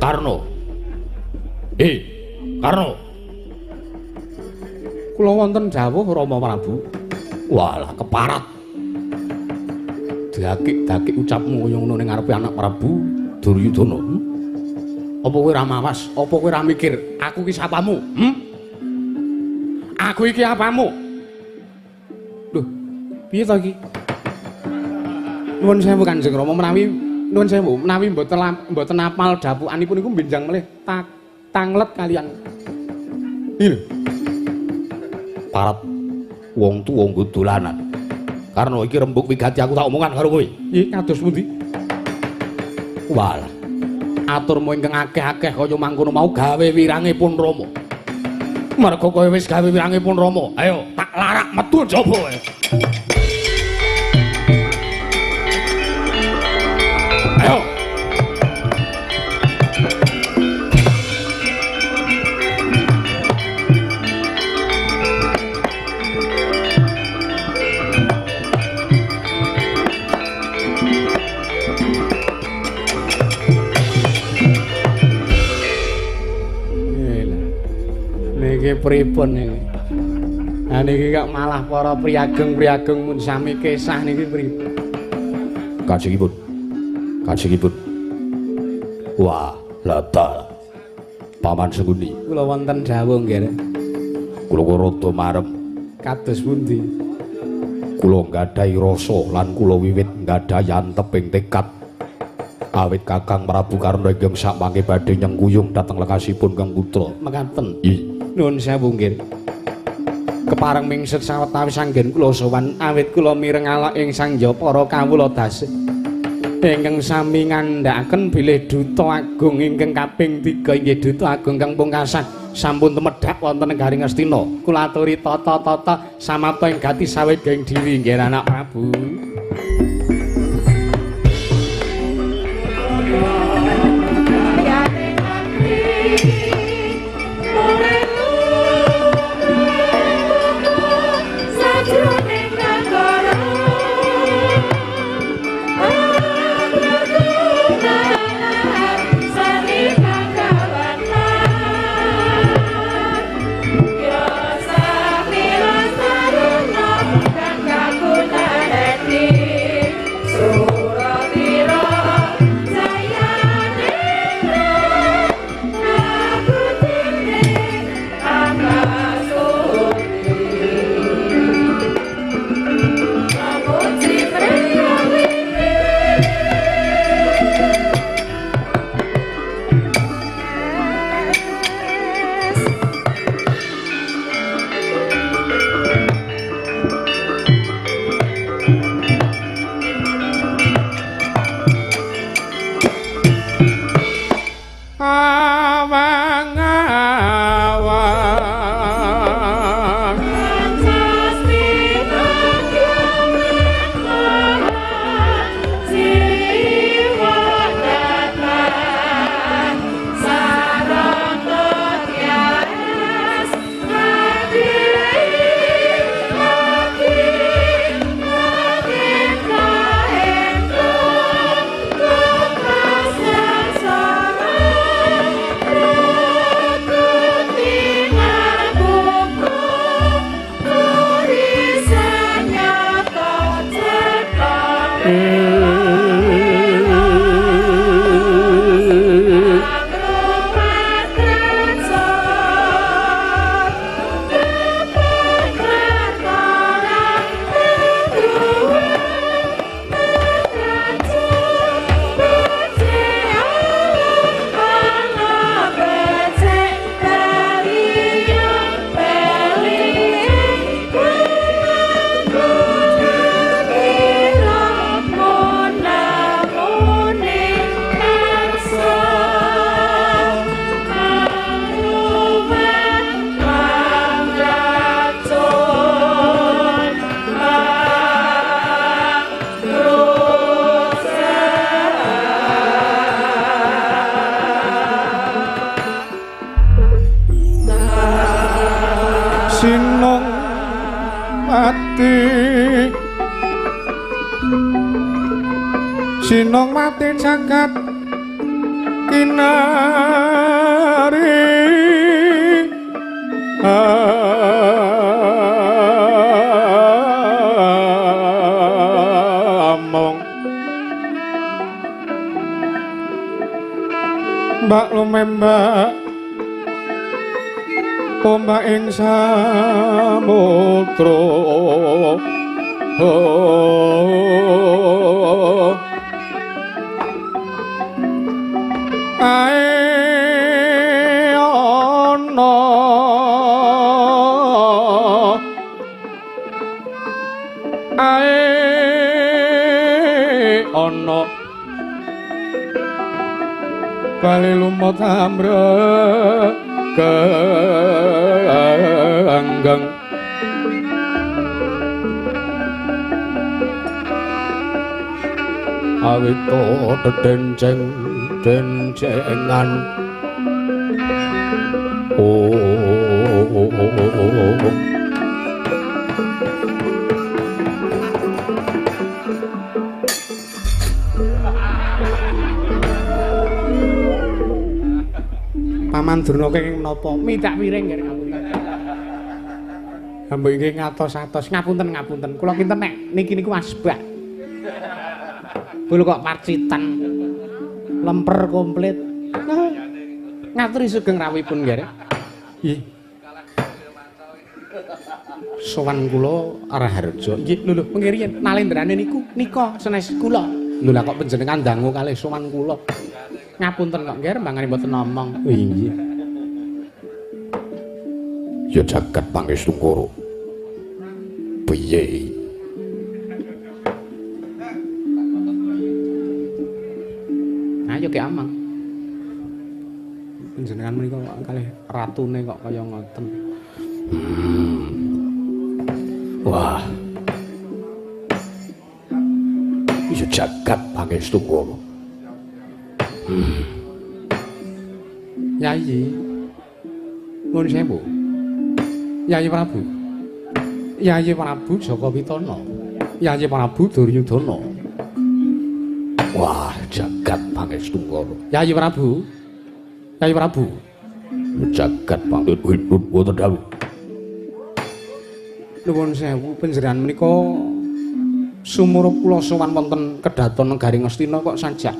Karna. Karna. Kula wonten dawuh Rama Prabu. Walah keparat. Dakik-dakik ucapmu kaya ngono ning ngarepe anak Prabu Duryudana. Apa kowe ora mawas? Apa kowe ora mikir aku iki sapamu? Aku iki apamu? Lho, piye to iki? Nuwun sewu Kanjeng Rama, menawi nuwun sewu, menawi mboten apal dapukanipun niku benjang melih tanglet kalian. Iki lho. Parat wong tuwa nggo dolanan. Karena iki rembug wigati aku tak omongan karo kowe. Iki kados pundi? Walah. Aturmu ingkang akeh-akeh kaya mangkono mau gawe wirangipun Rama. Merga kowe wis gawe wirangipun Rama. Ayo tak larak metu njaba kowe. Ayo. Niki pripun niki? Ha niki kok malah para priyageng-priyageng mun sami kesah niki pripun? Kajengipun. Kajengipun. Wah, lha Paman Sengkuni. Kula wonten dawuh nggih. Kula rada marem. Kados pundi? Kula nggadahi rasa lan kula wiwit nggadahi anteping tekad. Awit Kakang Prabu Karna ingkang sakmangke badhe nyengkuyung dhateng lekasipun Kang Putra. Mekaten. Nuwun sewu nggih. Kepareng mingset sawetawis anggen kula sowan awit kula mireng alak ing sangya para kawula dasih ingkang sami ngandhakaken bilih duta agung ingkang kaping 3 inggih duta agung kang pungkasan sampun tumedhak wonten negari Ngastina. Kula aturi tata-tata samapta ing gati saweging dewi nggih anak Prabu. Thank you. Sinong mati, sinong mati jagat kinari. Among mbak lumembak ombak ing samudra. Ae ana, ae ana bali lumut amrek genggeng. Awito dedenceng dencengan. Oh, Paman Durna kenging menapa? Midak piring nggih ngapunten. Hamba inggih ngatos-atos. Ngapunten ngapunten. Kula kinten nek niki niku asbak. Bulu kok pacitan. Lemper komplit. Ngaturi sugeng rawuhipun nggih. Nggih. Sowan kula Raharja. Nggih lho lho mengke riyen nalendrane niku nika senes kula. Lho lah kok panjenengan dangu kalih sowan kula. Ngapunten kok nggih rembangane mboten ngomong. Nggih. Ya jagat pangestu Koro. Piye? Ayo ki amang. Panjenengan menika kalih ratune kok kaya ngoten. Wah. Ya jagat pangestu Koro. Yayi. Nuwun sewu. Yayi Prabu. Yayi Prabu Jaka Pitana. Yayi Prabu Duryudana. Wah, jagat pangestu Koro. Yayi Prabu. Yayi Prabu. Jagat pangestu wonten dawuh. Nuwun sewu panjenengan menika sumurup kula sowan wonten kedaton negari Ngastina kok sajak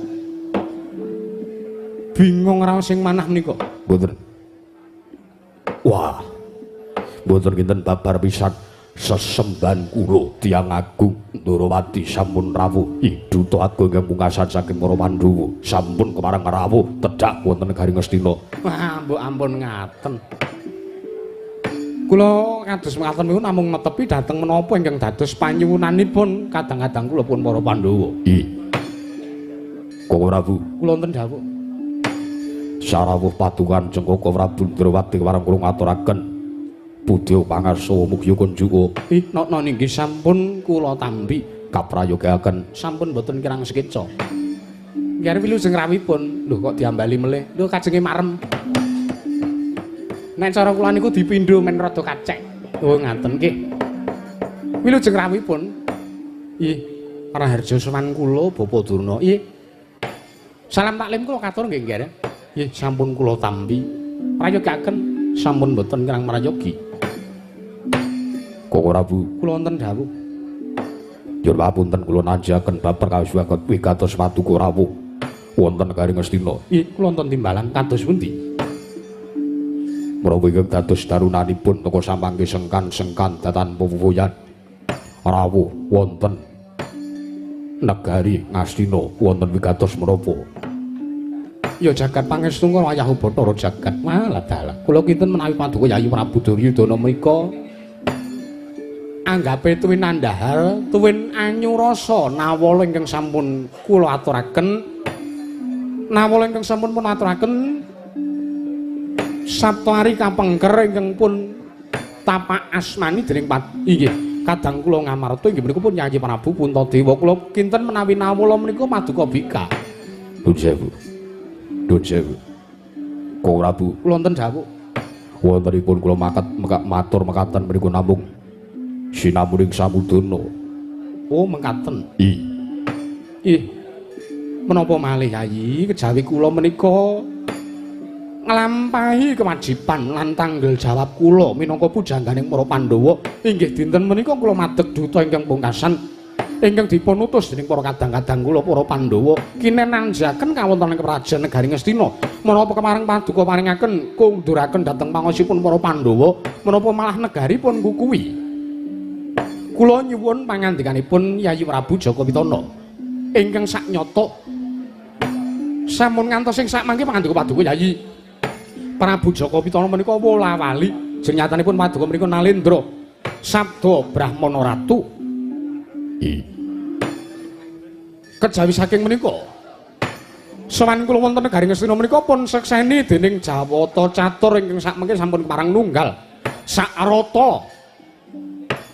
bingung raos sing manah menika. Mboten. Wah. Mboten kinten babar pisan sesembahan kula tiyang agung Ndorowati sampun rawuh. Duta agung ingkang pungkasan saking para Pandhawa sampun kepareng rawuh tedhak wonten negari Ngastina. Wah, mbok ampun ngaten. Kula kados mekaten niku namung netepi dhateng menapa ingkang dados panyuwunanipun kadang-kadang kula pun para Pandhawa. Nggih. Koko Prabu, kula wonten dawuh. Sarawuh padukan Jengkoko Prabu Ndrawati warang kula ngaturaken budya pangarsa mugi kunjuka. Ih, nokno nggih sampun kula tampi kaprayogaken sampun boten kirang sekeca. Nggih wilujeng rawuhipun. Lho kok diambali melih. Lho kajenge marem. Nek cara kula niku dipindho men rada kacek. Oh ngaten nggih. Wilujeng rawuhipun. Ih, Raharja sowan kula Bapak Durna. Ih. Salam taklim kula katur nggih nggih. Nggih sampun kula tampi. Prayogaken sampun boten kirang prayogi. Koko Prabu, kula wonten dawuh. Nyuwun papunten kula nanjaken bab perkawis wigatos paduka rawuh wonten negari Ngastina. Nggih, kula wonten timbalan kados pundi? Menawi ingkang dados darunanipun teka samangke sengkan-sengkan datan pupuyan rawuh wonten negari Ngastina wonten wigatos menapa? Ya jagat pangestu kala ayahu Bathara jagat. Malah dalah. Kula kinten menawi paduka Yayi Prabu Duryudana menika anggape tuwin andhahar, tuwin anyurasa nawala ingkang sampun kula aturaken. Nawala ingkang sampun pun aturaken Saptari kapengker ingkang pun tapak asmani dening inggih kadang kula ngamarta inggih menika pun Yayi Prabu Puntadewa. Kula kinten menawi nawala menika paduka bika. Nuwun sewu. Nuwun sewu. Koko Prabu, kula wonten dawuh. Wontenipun kula matur mekaten menika namung sinamuning samudana. Oh, mekaten. Ih. Menapa malih Yayi, kejawi kula menika nglampahi kewajiban lan tanggel jawab kula minangka pujangganing para Pandhawa. Inggih dinten menika kula madeg duta ingkang pungkasan ingkang dipun utus dening para kadang-kadang kula para Pandhawa kinen nanjaken kawontenan kerajaan negari Ngastina. Menapa kemareng paduka paringaken kunduraken dhateng pangosipun para Pandhawa, menapa malah negaripun kukuwi. Kula nyuwun pangandikanipun Yayi Prabu Jaka Pitana ingkang saknyata sampun ngantos ing sakmangke pangandika paduka Yayi Prabu Jaka Pitana menika wola-wali jenyatanipun paduka menika Nalendra sabda Brahmana Ratu. Kejawi saking menika sowan kula wonten negari Ngastina menika pun sekseni dening Jawata Catur ingkang sakmangke sampun kepareng nunggal sakrata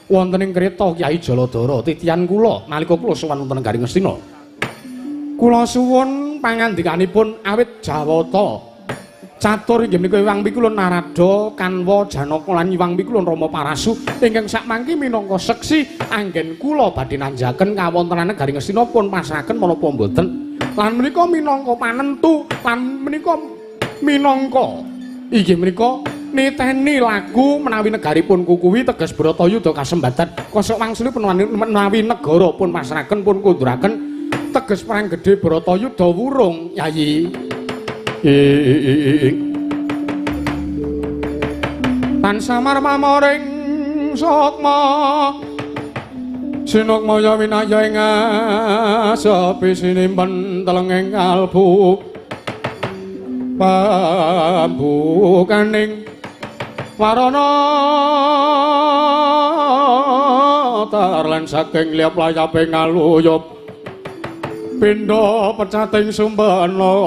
wonten ing kreta Kyai Jaladara titian kula nalika kula sowan wonten negari Ngastina. Kula suwun pangandikanipun awit Jawata Catur inggih menika Hyang Pikulun Narada, Kanwa, Janaka lan Hyang Pikulun Rama Parasu ingkang sakmangke minangka seksi anggen kula badhe nanjaken kawontenan negari Ngastina pun pasrahaken menapa mboten. Lan menika minangka panentu lan menika minangka inggih menika niteni lagu menawi negaripun kukuwi teges Bratayuda kasembatan kosok wangsulipun menawi negara pun pasrahaken pun kunduraken teges perang gedhe Bratayuda wurung Yayi. Tan samar pamoring sukma sinukmaya winaya ing asepi sinimpen telenging kalbu pambukaning warana tarlan saking liyap layape ngaluyup pindha pecating sumbana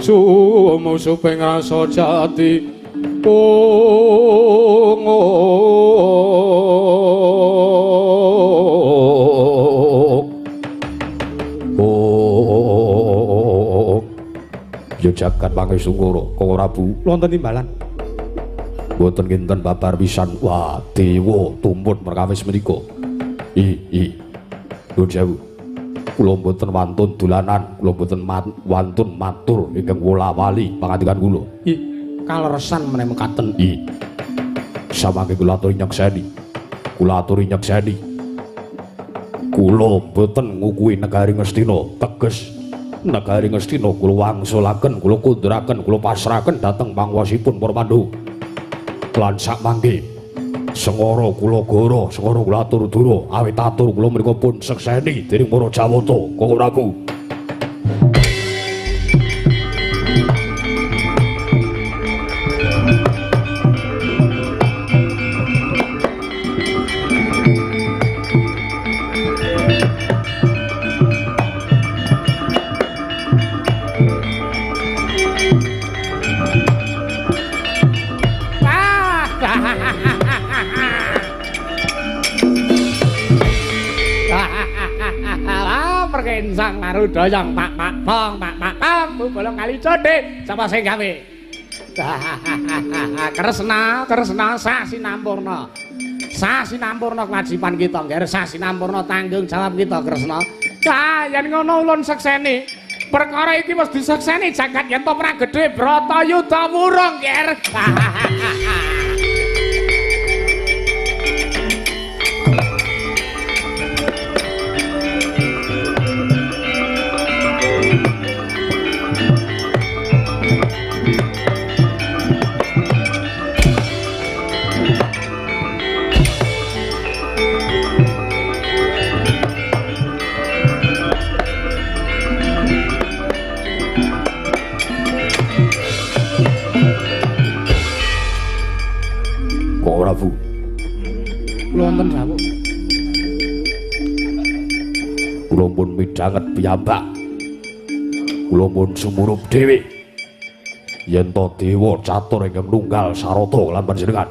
sumusuping rasa jati Ya jagat pangesungkara Kang Prabu wonten timbalan mboten kinten babar pisan. Wah, dewa tumpun perkawis menika. Nuwun sewu. Kula mboten wantun dolanan, kula mboten wantun matur ingkang wola-wali pangandikan kula. Kaleresan meneh mekaten. Samangke kula aturi nyekseni. Kula aturi nyekseni. Kula mboten ngukuhi negari Ngastina, teges negari Ngastina kula wangsulaken, kula kunduraken, kula pasrahaken dhateng panguwasipun para Pandhawa. Lan sakmangke sengara kula goro, sengara kula atur dura, awit atur kula menika pun sekseni dening para Jawata, Kang Prabu. Sang marudayang pak pak pong pak pak pong bubolong kali codhe sapa sing gawe. Kresna Kresna sasinampurna sasinampurna kewajiban kita ngger sasinampurna tanggung jawab kita Kresna. Ah yen ngono ulun sekseni perkara iki wis disekseni jagat yen to perang gedhe Bratayuda wurung ngger. Prabu. Kula wonten dawuh. Kula pun midhanget piyambak. Kula pun sumurup dhewe. Yen to dewa catur ingkang nunggal sarata lan panjenengan.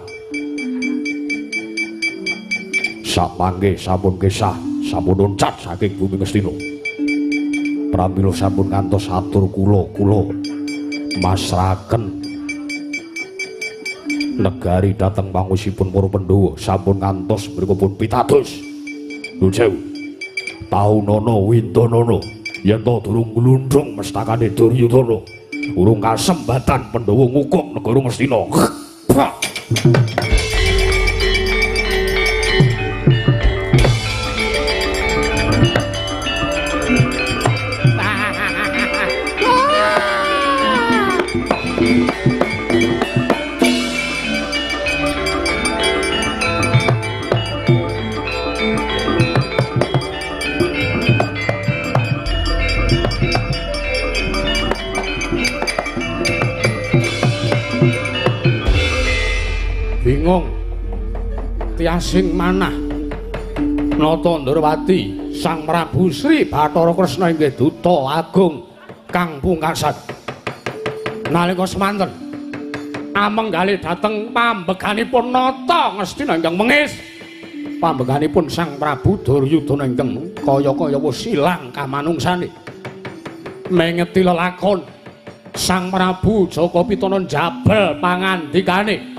Samangke sampun kesah, sampun loncat saking bumi Ngastina. Pramila sampun ngantos atur kula kula masraken negari dhateng pangusipun para Pandhawa sampun ngantos mriku pun pitados. Nuwun sewu. Taunana windanana yen to durung glundhung mestakane Duryudana, urung kasembatan Pandhawa ngukum negara Ngastina. Bingung tiasing manah Nata Ndrawati Sang Prabu Sri Bathara Kresna inggih duta agung kang pungkasan. Nalika semanten amenggali dhateng pambeganipun Nata Ngastina ingkang mengis, pambeganipun Sang Prabu Duryudana ingkang kaya-kaya wis ilang kamanungsane. Mengeti lelakon Sang Prabu Jaka Pitana njabel pangandikane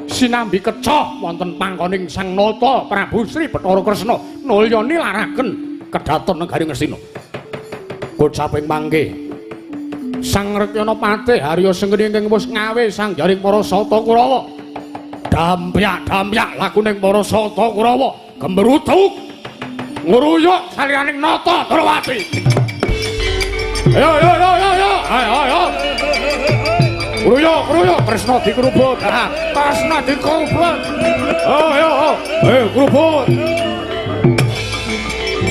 sinambi kecoh wonten pangkoning Sang Nata Prabu Sri Bathara Kresna nulya nilaraken kedhaton negari Ngastina. Kocaping mangke Sang Rekyana Patih Harya Sengkuni ingkang wis ngawe sanggaring para Sata Kurawa. Dampyak-dampyak lakuning para Sata Kurawa gemrutuk ngruyuk saliyaning Nata Ndrawati. Ayo ayo ayo ayo ayo ayo. Kruyuk, kruyuk, Kresna dikrubut. Kresna dikrubut. Ayo, ayo, krubut.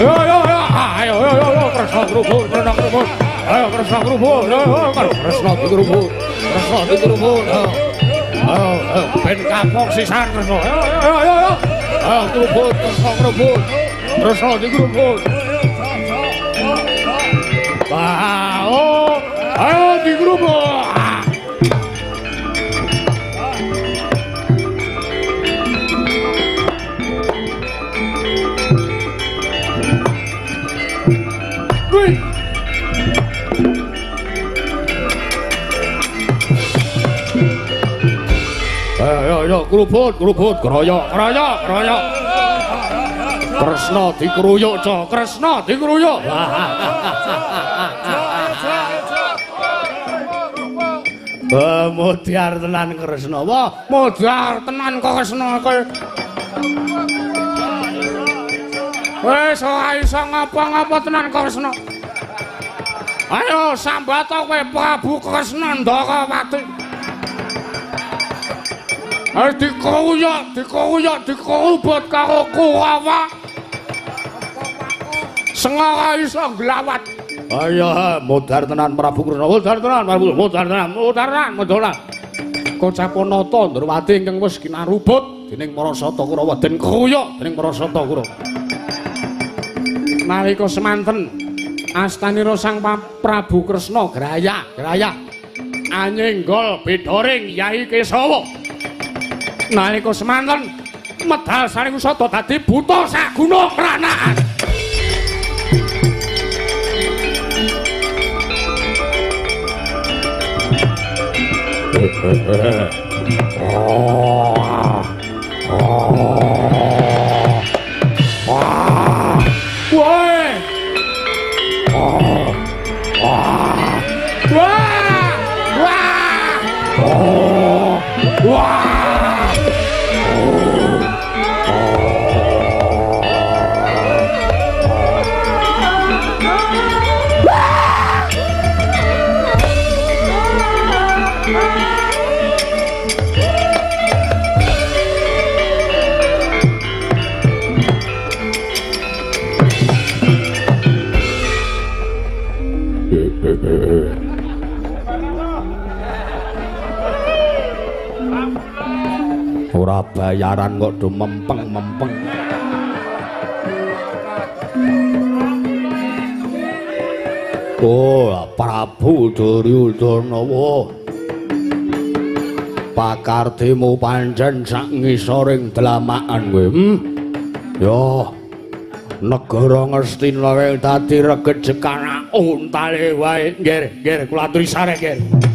Ayo, ayo, ayo, ayo, ayo, Kresna krubut, Kresna krubut. Ayo, Kresna krubut, ayo, Kresna dikrubut. Kresna dikrubut. Ayo, ayo, ben kapok sisan Kresna. Ayo, ayo, ayo, ayo. Ayo, krubut, Kresna krubut. Kresna dikrubut. Wah, oh, ayo dikrubut. Ayo ayo krubut krubut kroyok kroyok kroyok. Kresna dikruyuk ca, Kresna dikruyuk. Wah, modar tenan Kresna. Wah, modar tenan kok Kresna kowe. Wis ora iso ngapa-ngapa tenan Kresna. Ayo sambata kowe Prabu Kresna Ndharawati. Ayo dikruyuk, dikruyuk, dikrubut karo Kurawa. Sengara iso nglawat. Ayo modar tenan Prabu Kresna, modar tenan Prabu, modar tenan, modar tenan, modar tenan. Kocapun Nata Ndrawati ingkang wis kinarubut dening para Sata Kurawa den kruyuk dening para Sata Kurawa. Nalika semanten astanira Sang Prabu Kresna graya-graya anyenggol bedoring Yai Kesawa. Nalika semanten medal saring usada dadi buta saguna kranaan. Woi. Wah. Wah. Wah. Ora bayaran kok do mempeng-mempeng. Oh, Prabu Duryudana wa. Pakartimu pancen sak ngisoring dlamakan kowe. Yo. Negara Ngastina wae dadi regejekan Untale wae, nggih, nggih, kula aturi sare, nggih.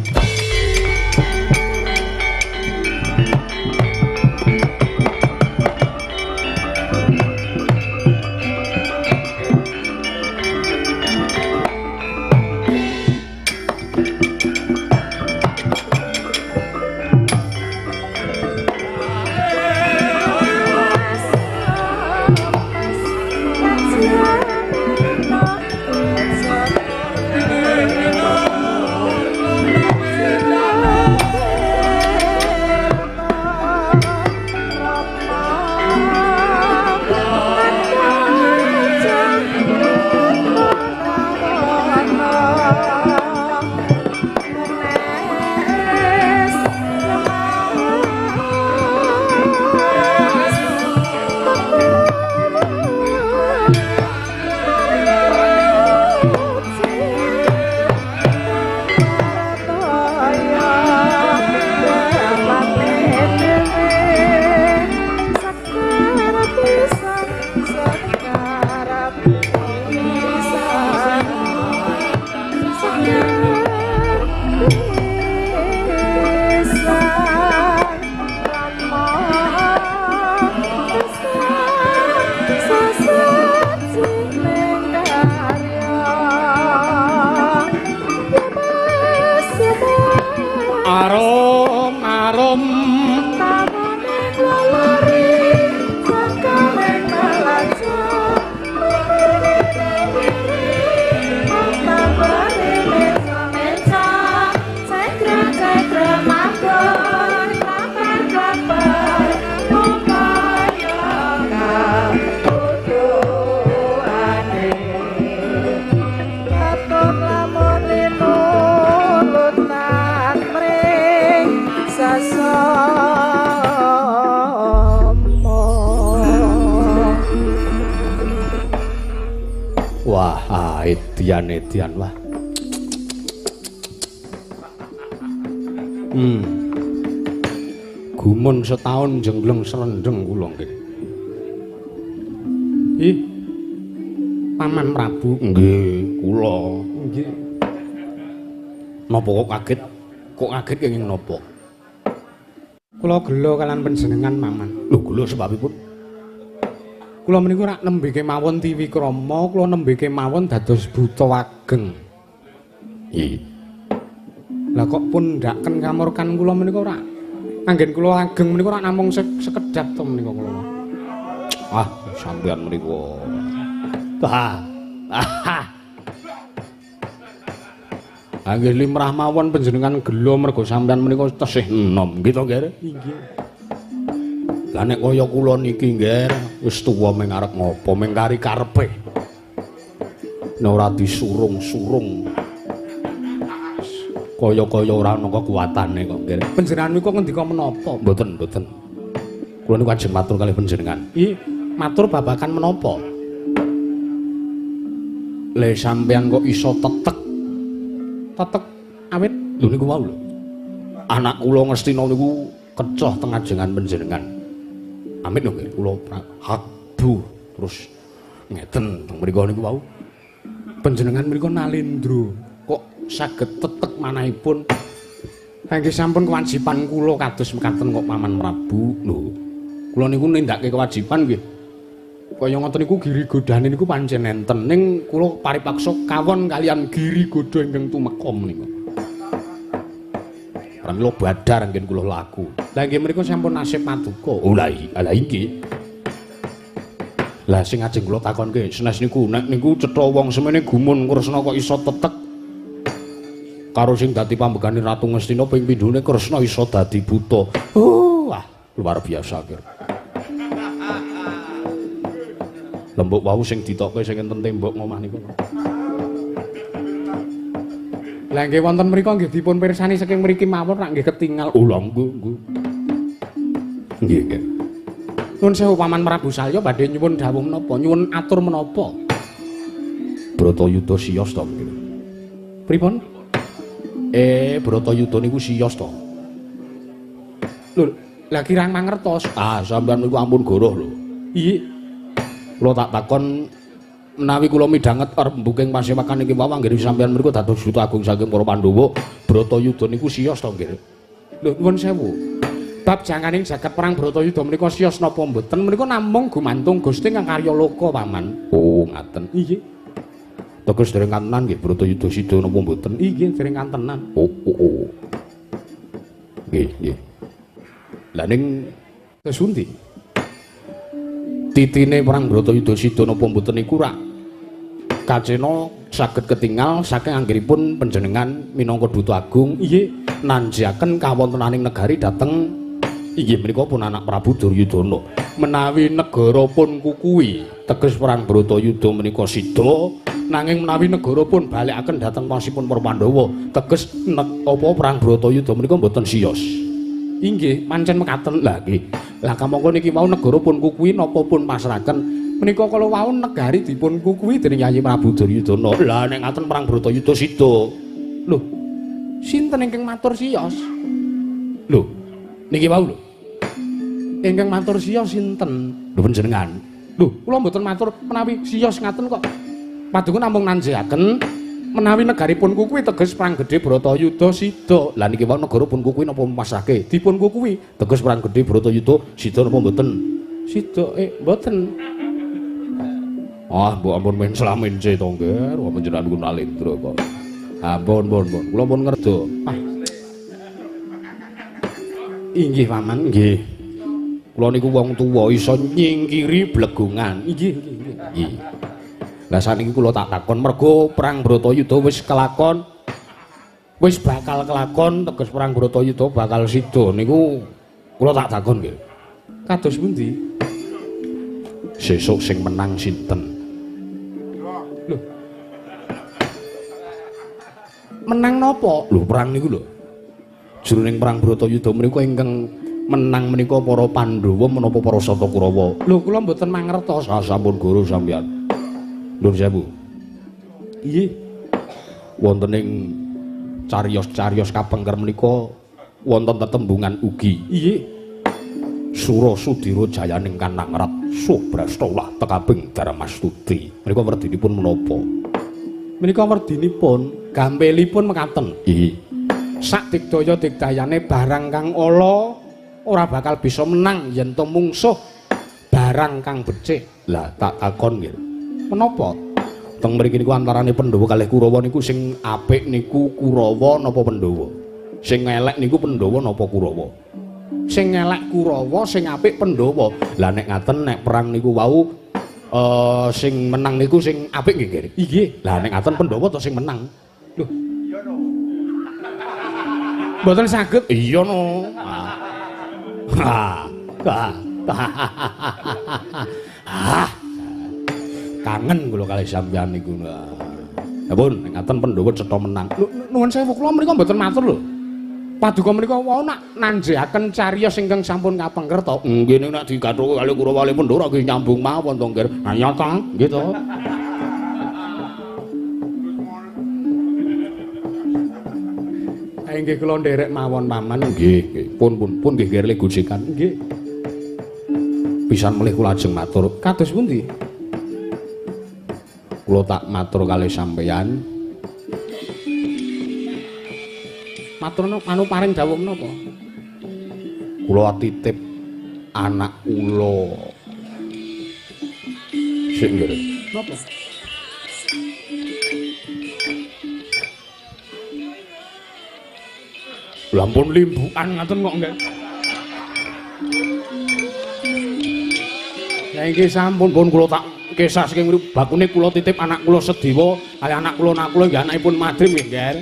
Wah, edian-edian wah. Gumun setahun jengleng serendeng kula nggih. Ih. Paman Prabu nggih, kula. Nggih. Napa kok kaget? Kok kaget kenging napa? Kula gela kalian panjenengan, Paman. Lho, gela sebabipun? Kula menika rak nembe kemawon tiwikrama, kula nembe kemawon dados buta ageng. Nggih. Lah kok pun ndaken kamurkan kula menika rak anggen kula ageng menika rak namung sekedap to menika kula. Ah, sampeyan menika. Ah. Ah nggih limrah mawon panjenengan gela mergo sampeyan menika tesih enom nggih to, Nggih? Nggih. Lah nek kaya kula niki nggih wis tuwa meng arep ngopo meng kari karepe. Nek ora disurung-surung kaya-kaya ora ana kekuatane kok nggih. Panjenengan niku ngendika menapa? Mboten, mboten. Kula niku ajeng matur kalih panjenengan. Ih, matur babakan menapa? Le sampeyan kok iso tetek. Tetek awit lho niku wau lho. Anak kula Ngastina niku kecoh teng ajengan panjenengan. Amit lho nggih, kula hakbu terus ngeten teng mriku niku wau. Panjenengan mriku nalendra kok saged tetek manahipun. Nggih sampun kewajiban kula kados mekaten kok Paman Prabu. Lho, kula niku nindakake kewajiban nggih. Kaya ngoten niku giri godane niku pancen enten ning kula paripaksa kawon kalian giri godha ingkang tumeka menika. Pramila badar anggen kula laku. Lah nggih mriku sampun nasib paduka. Oh lah inggih. Lah sing ajeng kula takonke senes niku nek niku cetha wong semene gumun Kresna kok iso tetek karo sing dadi pambegane Ratu Ngastina ping pindhone Kresna iso dadi buta. Oh, wah luar biasa kira. Lembuk wau sing ditokke sing enten tembok ngomah niku. Lah nggih wonten mriku nggih dipun pirsani saking mriki mawon rak nggih ketingal. Oh lha nggih nggih. Nggih nggih. Nuwun sewu Paman Prabu Salya badhe nyuwun dawuh menapa? Nyuwun atur menapa? Bratayuda siyos to nggih. Pripun? Bratayuda niku siyos to. Lho, lah kirang mangertos. Ah, sampeyan niku ampun goroh lho. Iya. Kula tak takon Menawi kula midhanget rembuking pasewakan iki wau anggene sampeyan mriku dados duta agung saking para Pandhawa, Bratayuda niku siyos to nggih. Lho nuwun sewu. Bab janganing jagat perang Bratayuda menika siyos napa mboten menika namung gumantung Gusti kang karya loka, Paman. Oh, ngaten. Inggih. Teges dereng kantenan nggih Bratayuda sida napa mboten? Inggih, dereng kantenan. Oh, oh, oh. Nggih, nggih. Lah ning terus pundi? Titine perang Bratayuda sida napa mboten niku rak kacena saged ketingal saking anggenipun panjenengan minangka duta agung inggih nanjiaken kawontenaning negari dhateng inggih menika pun anak Prabu Duryudana. Menawi negara pun kukuwi teges perang Bratayuda menika sida, nanging menawi negara pun balikaken dhateng pasipun para Pandhawa teges apa perang Bratayuda menika mboten siyos. Inggih pancen mekaten. Lah nggih. Lah kamangka niki wau negara pun kukuwi napa pun pasraken menika kala wau negari dipun kukuwi dening Yayi Prabu Duryudana. Lah nek ngaten perang Bratayuda sida. Lho, sinten ingkang matur siyos? Lho, niki wau lho. Ingkang matur siyos sinten? Lho panjenengan. Lho, kula mboten matur menawi siyos ngaten kok. Paduka namung nanjeaken menawi negaripun kukuwi teges perang gedhe Bratayuda sida. Lah niki wau negara pun kukuwi napa pasrahke? Dipun kukuwi teges perang gedhe Bratayuda sida napa mboten? Sida mboten. Ah, mbok ampun mencla-mence to, Ngger. Wong panjenengan niku nalendra kok. Ampun, pun, pun. Kula pun ngerda. Ah. Inggih, Paman, nggih. Kula niku wong tuwa iso nyingkiri blegongan. Inggih, nggih, nggih. Lah saniki kula tak takon mergo perang Bratayuda wis kelakon, wis bakal kelakon teges perang Bratayuda bakal sida niku kula tak takon nggih. Kados pundi? Sesuk sing menang sinten? Lho. Menang napa? Lho perang niku lho. Jroning perang Bratayuda menika ingkang menang menika para Pandhawa menapa para Sata Kurawa? Lho kula mboten mangertos. Ah sampun guru sampeyan. Nuwun sewu. Inggih. Wonten ing cariyos-cariyos kapengker menika wonten tetembungan ugi. Inggih. Sura Sudira jayaning kanangrat Subrasta ulah tekabing Darmastuti. Menika werdinipun menapa? Menika werdinipun gampilipun mekaten. Inggih. Sak digdaya digdayane barang kang ala ora bakal bisa menang yen to mungsuh barang kang becik. Lah tak takon nggih. Menapa? Teng mriki niku antarane Pandhawa kalih Kurawa niku sing apik niku Kurawa napa Pandhawa? Sing elek niku Pandhawa napa Kurawa? Sing elek Kurawa, sing apik Pandhawa. Lah nek ngaten nek perang niku wau sing menang niku sing apik nggih, Nggih. Inggih. Lah nek ngaten Pandhawa to sing menang. Lho. Iya no. Mboten saged. Iya no. Ha. Ha. Ah. Kangen kula kalih sampeyan niku. Ya pun, ngaten Pandhawa cetha menang. Nuwun sewu kula mriku mboten matur lho. Paduka menika wau nak nanjeaken cariyos ingkang sampun kapengker to. Nggih ning nek digathuke kalih Kurawa kalih Pandhawa nggih nyambung mawon to, Nggih. Ayo ta, nggih to. Nggih kula nderek mawon paman. Nggih, nggih. Pun pun pun nggih nggih gojekan. Nggih. Pisan melih kula ajeng matur. Kados pundi? Kula tak matur kalih sampeyan. Matur anu paring dawuh menapa? Kula titip anak kula. Sik nggih. Napa? Lha ampun limbukan ngaten kok nggih. Ya inggih sampun pun kula tak kisah saking mriku bakune kula titip anak kula Sediwa kali anak kula Nakula nggih anakipun Madrim nggih, Nger.